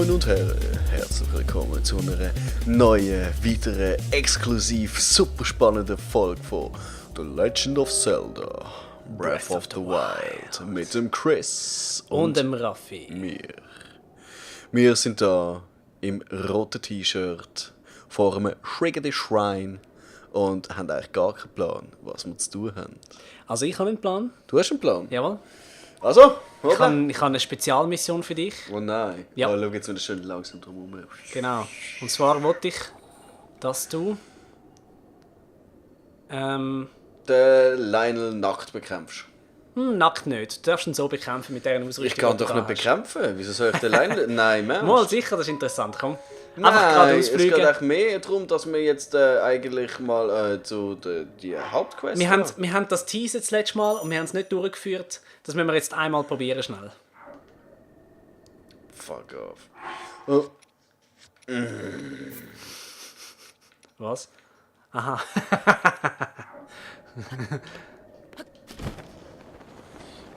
Damen und Herren, herzlich willkommen zu einer neuen, weiteren, exklusiv super spannenden Folge von The Legend of Zelda Breath of the Wild mit dem Chris und dem Raffi. Mir. Wir sind da im roten T-Shirt vor einem Shriggedy Shrine und haben eigentlich gar keinen Plan, was wir zu tun haben. Also ich habe einen Plan. Du hast einen Plan? Jawohl. Also, Ich habe eine Spezialmission für dich. Oh nein. Ja. Oh, schau jetzt, wenn du schön langsam drum herum. Genau. Und zwar wollte ich, dass du Den Lionel nackt bekämpfst. nackt nicht. Du darfst ihn so bekämpfen mit dieser Ausrüstung. Ich kann die doch du nicht da hast. bekämpfen. Wieso soll ich den Lionel... Nein, Mensch. Mal sicher, das ist interessant. Komm. Nein, Einfach gerade es geht ausfliegen. eigentlich mehr darum, dass wir jetzt eigentlich mal zu die Hauptquest Wir haben das Tease das letzte Mal und wir haben es nicht durchgeführt. Das müssen wir jetzt einmal probieren schnell. Fuck off. Oh. Was? Aha.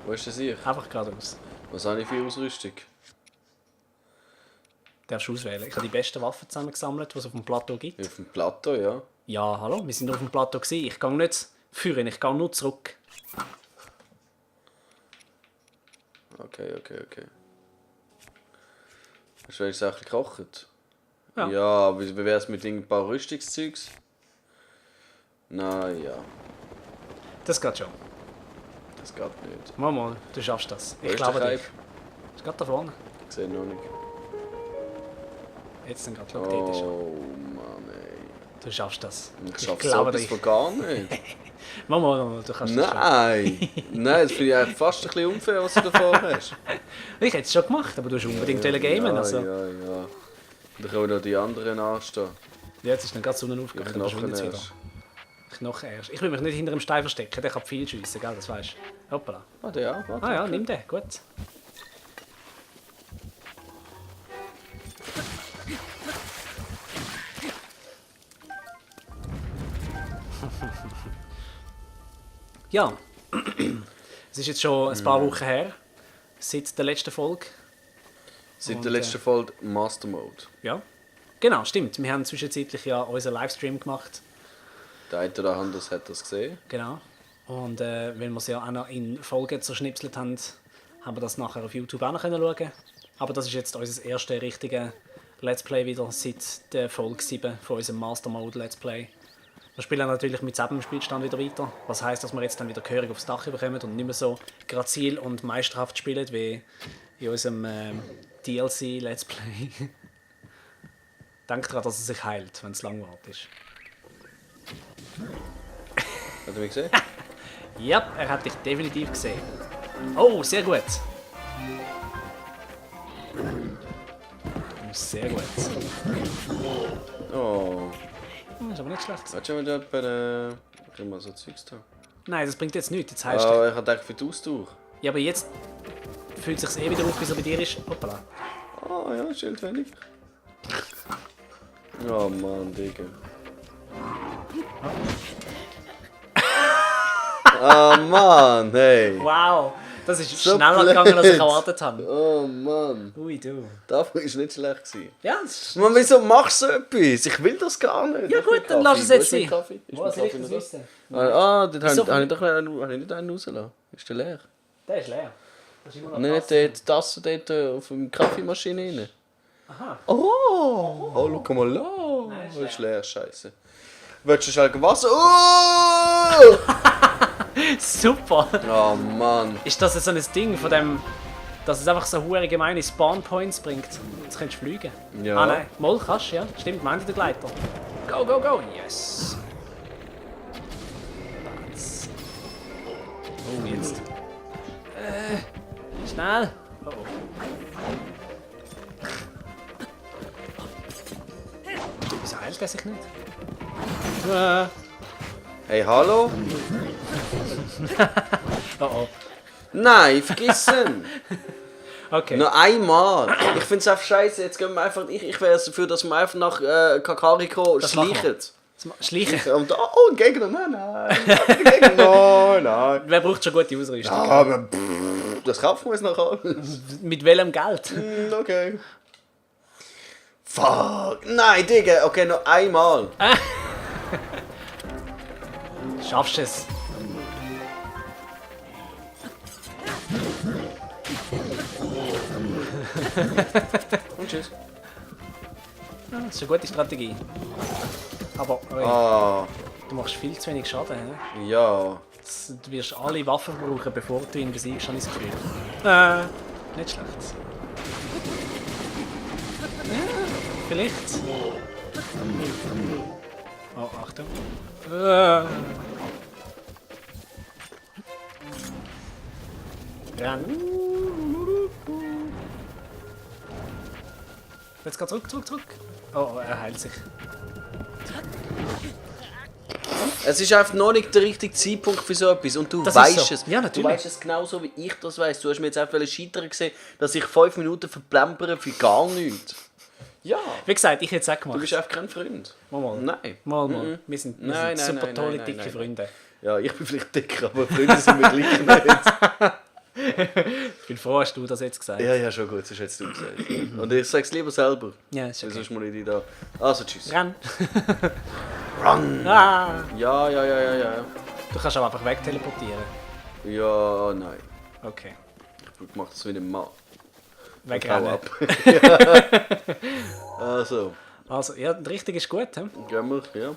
Wo ist das ich? Einfach geradeaus. Was habe ich für Ausrüstung? Du darfst auswählen. Ich habe die besten Waffen zusammengesammelt, die es auf dem Plateau gibt. Auf dem Plateau, ja. Ja, hallo, wir sind auf dem Plateau gewesen. Ich gehe nicht führen, ich gehe nur zurück. Okay. Hast du welche Sachen gekocht? Ja. Ja, aber wie wäre es mit ein paar Rüstungszeugs? Naja, Das geht schon. das geht nicht. Mal, du schaffst das. Wo Ich ist glaube der dich. Kaib? Ist gerade da vorne. Ich sehe noch nicht. Jetzt dann gerade, schau, dort ist er. Oh Mann, ey. Du schaffst das. Ich schaffe glaube sowas dich. von gar nicht. Mal, du kannst das schon. Nein! Nein, das finde ich eigentlich fast ein bisschen unfair, was du davor hast. Ich hätte es schon gemacht, aber du hast unbedingt gamen. Ja, Also. ja. Dann können noch die anderen anstehen. Jetzt ist dann gerade Sonnenaufgang. Die dann Knochen verschwindet es wieder. erst. Knochen erst. Ich will mich nicht hinter dem Stein verstecken, der kann viel schiessen, gell? Das weißt du. Hoppala. Ah, der auch? Warte, Ah ja, okay. nimm den, gut. Ja, es ist jetzt schon ein paar Wochen her, seit der letzten Folge. Seit Und, der letzten Folge Master Mode. Ja, genau, stimmt. Wir haben zwischenzeitlich ja unseren Livestream gemacht. Der eine oder andere hat das gesehen. Genau. Und weil wir es ja auch noch in Folgen zerschnipselt haben, haben wir das nachher auf YouTube auch noch schauen können. Aber das ist jetzt unser erstes richtiges Let's Play wieder seit der Folge 7 von unserem Master Mode Let's Play. Wir spielen natürlich mit selben Spielstand wieder weiter. Was heisst, dass wir jetzt dann wieder Gehörig aufs Dach bekommen und nicht mehr so grazil und meisterhaft spielen wie in unserem DLC Let's Play. Denkt daran, dass es sich heilt, wenn es langweilig ist. Hat er mich gesehen? Ja, er hat dich definitiv gesehen. Oh, sehr gut. Sehr gut. Oh. Ist aber nicht schlecht. Warte schon mal dort bei der... Können wir so Zeugs da? Nein, das bringt jetzt nichts. Jetzt heisst Ah, ich dachte für die Austausch. ja, aber jetzt fühlt es sich wieder auf, bis er bei dir ist. Hoppala. Ah ja, schildwenig. Oh Mann, Digga. Ah Mann, hey. Wow, das ist So schneller gegangen, als ich blöd. erwartet habe. Oh Mann. Ui, du. Das war nicht schlecht gewesen. Ja, das ist... Man, wieso machst du so etwas? Ich will das gar nicht. Ja Wo ist gut, mein dann lass es Kaffee? jetzt Wo ist mein sein. Kaffee? Ist Wo mein soll ich Kaffee das noch wissen? da? Dort Wieso? habe ich doch nicht einen rausgelassen. Ist der leer? Der ist leer. Das ist immer noch Nicht Tasse. die Tasse dort auf der Kaffeemaschine rein. Aha. Oh, schau mal da. Nein, ist Das ist leer, scheiße. Willst du schnell Wasser? Oh! Super. Oh Mann. Ist das jetzt so ein Ding von dem, dass es einfach so hure gemeine Spawn-Points bringt? Jetzt kannst du fliegen. Ja. Ah nein, mal kannst du, ja. Stimmt, meinte der Gleiter. Go, go, go. Yes. Das. Oh, jetzt. Schnell. Oh, oh. Wieso heilt er sich nicht? Hey, hallo? Oh oh. Nein, vergiss ihn. Okay. Noch einmal. Ich finde es einfach scheiße. Jetzt gehen wir einfach. Ich wäre dafür, dass wir einfach nach Kakariko Das machen wir. schleichen. Schleichen. Und oh, ein Gegner. Nein. Ein Gegner. Nein. Wer braucht schon gute Ausrüstung? Ja, aber das kaufen wir uns nachher. Mit welchem Geld? Okay. Fuck! Nein, Digga! Okay, noch einmal! Schaffst es? Und tschüss. Ja, das ist eine gute Strategie. Aber Ah, du machst viel zu wenig Schaden. He? ja. Du wirst alle Waffen brauchen, bevor du ihn besiegst, habe ich das Gefühl. Nicht schlecht. Vielleicht. Oh, Achtung. Renn. Jetzt geht zurück. Oh, er heilt sich. Es ist einfach noch nicht der richtige Zeitpunkt für so etwas und du Das weißt ist so. es. Ja, Du natürlich. weißt es genauso wie ich das weiss. Du hast mir jetzt einfach scheitern gesehen, dass ich 5 Minuten verplempere für gar nichts. Ja. Wie gesagt, ich hätte es auch gemacht. Du bist einfach kein Freund. Mal. Nein. Mal. Wir sind Nein, super tolle, nein, dicke nein. Freunde. Ja, ich bin vielleicht dicker, aber Freunde sind wir gleich nicht. Ich bin froh, hast du das jetzt gesagt. Ja, schon gut, das hast du gesagt. Und ich sag's lieber selber. Ja, ist Weil okay. sonst muss ich dich da... Also, tschüss. Renn. Run! Ah. Ja. Du kannst auch einfach wegteleportieren. Ja, nein. Okay. Ich mach das wie ein Mann. Hau Wegrennen. ab. Also, Also, ja, der richtige ist gut. He? gehen wir, ja.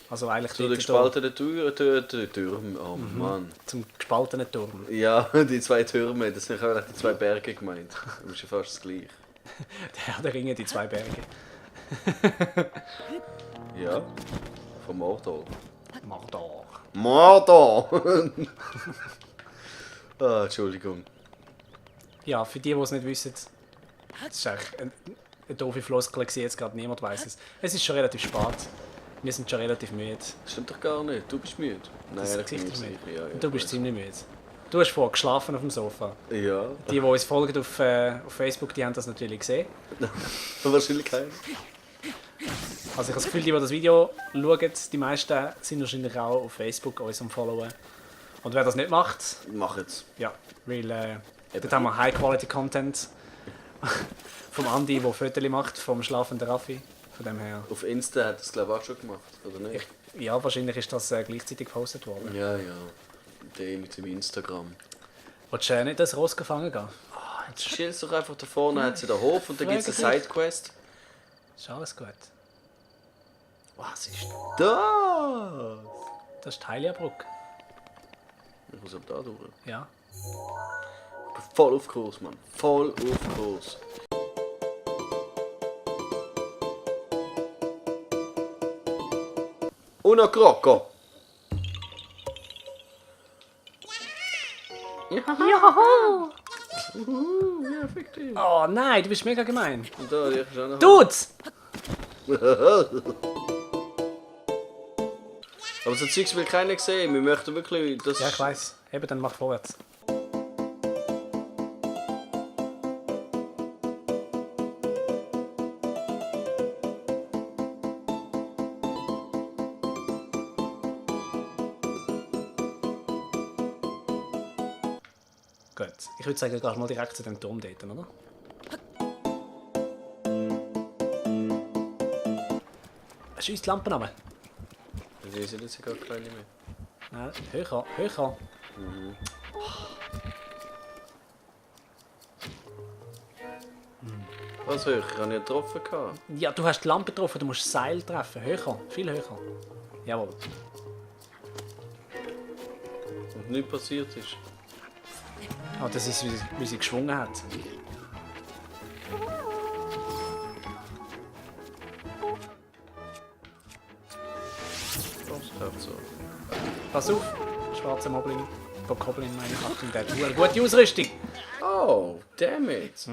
Also eigentlich Zu den dort da- gespaltenen Türmen. Oh Mann. zum gespaltenen Turm. Ja, die 2 Türme, das sind auch die 2 Berge gemeint. Das ist ja fast das gleiche. Der Herr der Ringe, die 2 Berge. Ja, vom Mordor. Mordor. Mordor! Entschuldigung. Ja, für die es nicht wissen, das ist eigentlich eine doofe Floskel gewesen, jetzt gerade niemand weiß es. Es ist schon relativ spät. Wir sind schon relativ müde. Das stimmt doch gar nicht. Du bist müde. Nein, Das ich bin Gesicht nicht ist müde. sicher. Ja, Und du bist ziemlich müde. Du hast vorher geschlafen auf dem Sofa. Ja, Die uns folgen auf Facebook, die haben das natürlich gesehen. wahrscheinlich kein. Also ich habe das Gefühl, die das Video schauen, die meisten sind wahrscheinlich auch auf Facebook uns am Followen. Und wer das nicht macht, Mach jetzt. ja, weil dort haben wir High-Quality-Content vom Andi, der Fotos macht, vom schlafenden Raffi. Von dem her. Auf Insta hat das glaube ich auch schon gemacht, oder nicht? Ja, wahrscheinlich ist das gleichzeitig gepostet worden. Ja. Der mit dem Instagram. Willst du nicht das Ross gefangen gehen? Jetzt chillst doch einfach da vorne, hat sie den Hof und dann gibt es eine Sidequest. Ist alles gut. Was ist das? Das ist die Heiliabrück. Ich muss ab da durch. Ja. Ich bin voll auf Kurs, Mann. Voll auf Kurs. Uno Crocco. Ja, fick dich. Oh nein, du bist mega gemein. Und da, die ist auch noch. Dudes! Aber so Zeugs will keiner sehen. Wir möchten wirklich, dass... Ja, ich weiß. Eben, dann mach vorwärts. Gut. Ich würde sagen, du gehst mal direkt zu dem Turm dort, oder? Schießt die Lampen runter. Die sind jetzt gar kleine mehr. Nein, höher. Was höher? Ich habe ja getroffen. Ja, du hast die Lampe getroffen, du musst das Seil treffen. Höher, viel höher. Jawohl. Und nichts passiert ist. Ah, das ist, wie sie geschwungen hat. Das läuft so. Pass auf, schwarzer Moblin. Goblin meine ich. Achtung, der hat eine gute Ausrüstung. Oh, damn it.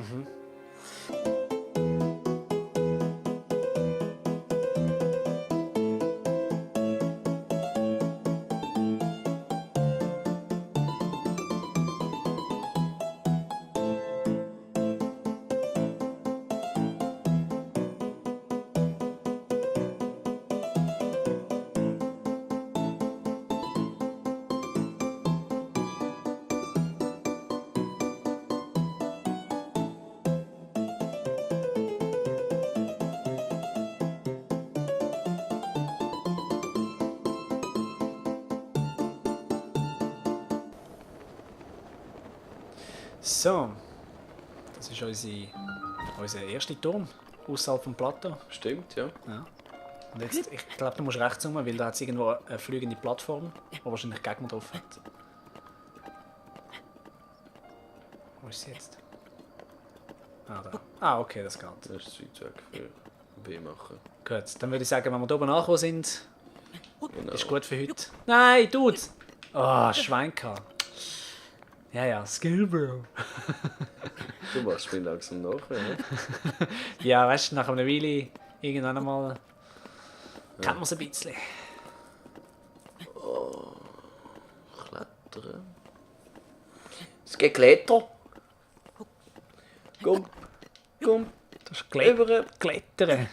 So, das ist unser erster Turm außerhalb vom Plateau. Stimmt, ja. Ja. Und jetzt, ich glaube, du musst rechts rum, weil da hat es irgendwo eine fliegende Plattform, wo wahrscheinlich Gegner drauf hat. Wo ist sie jetzt? Ah, da. Ah, okay, das geht. Das ist das Zeug für B machen. Gut, dann würde ich sagen, wenn wir da oben angekommen sind, Genau. ist gut für heute. Nein, Dude! Oh, Schwein gehabt. Ja, Skill, Bro. Du machst mich langsam nachher, ne? Ja, weißt du, nach einer Weile irgendwann einmal kennt man es ein bisschen. Klettern. Es geht Kletter. Komm. Das ist Über. Klettern.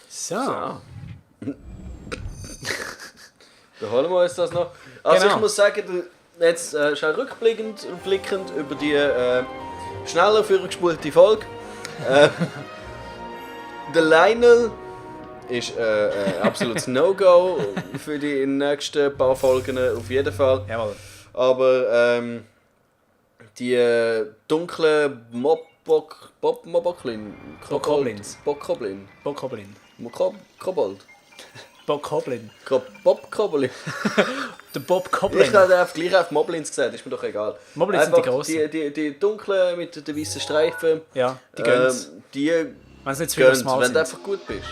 So. Da holen wir uns das noch. Also Genau. ich muss sagen, jetzt schon blickend über die schneller vorgespulte Folge. Der Lionel ist absolutes No-Go für die nächsten paar Folgen auf jeden Fall. Jawohl. Aber die dunklen Moboklin. Bokoblins. Bokoblin. Bokoblin. Kobold. Bokoblin. Bobkoblin. Der Bob Ich Koblin. habe einfach gleich auf Moblins gesagt, ist mir doch egal. Moblins sind die Einfach grossen. Die dunklen mit den weißen Streifen. Ja, die gönnen's. Die Wenn sie nicht zu viel aufs gönnen's, Mal wenn du sind. einfach gut bist.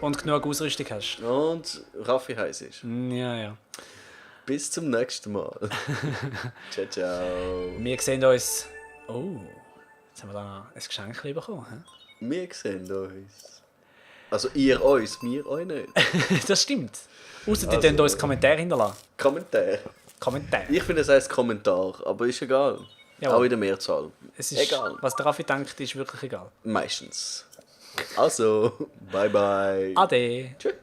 Und genug Ausrüstung hast. Und Raffi heiß ist. Ja. Bis zum nächsten Mal. Ciao, ciao. Wir sehen uns... Oh, jetzt haben wir da noch ein Geschenk bekommen. Hä? Wir sehen uns. Also ihr uns, wir euch nicht. Das stimmt. Außer die können uns Kommentare hinterlassen. Kommentar. Kommentare. Ich finde, es heißt Kommentar, aber ist egal. Jawohl. Auch in der Mehrzahl. Es ist, Egal. was der Raffi denkt, ist wirklich egal. Meistens. Also, bye bye. Ade. Tschüss.